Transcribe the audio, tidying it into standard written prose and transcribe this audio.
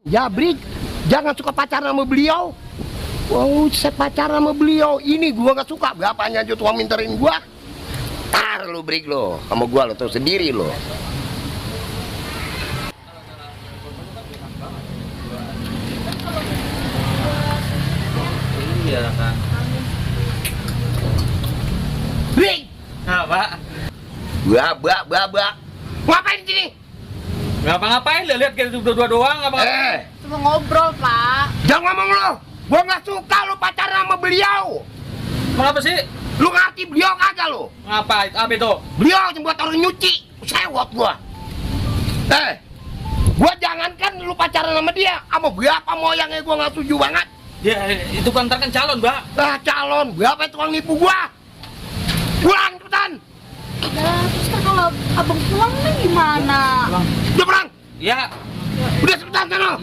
Ya, Brik, jangan suka pacaran sama beliau. Oh, saya pacaran sama beliau. Ini gua gak suka. Berapanya aja tuang minterin gua. Tar lu, Brik, lo. Sama gua lo tau sendiri lo. Iya kan. Brik! Apa? Bak. Ngapain di sini? Ngapa-ngapain? Lihat kita berdua doang. Ngapa-ngapain? Cuma ngobrol, Pak. Jangan ngomong lo. Gua gak suka lo pacaran sama beliau. Kenapa sih? Lu ngerti beliau kagak lo? Ngapa? Apa itu? Beliau yang buat orang nyuci. Sewot gua. Gua jangankan lu pacaran sama dia. Sama berapa moyangnya gua gak setuju banget. Ya, itu kan ntar kan calon, Mbak. Calon. Berapa itu orang nipu gua? Pulang cepetan. Nah, terus kan kalau abang pulang nih gimana? Udah pulang. Ya. Udah cepetan sana.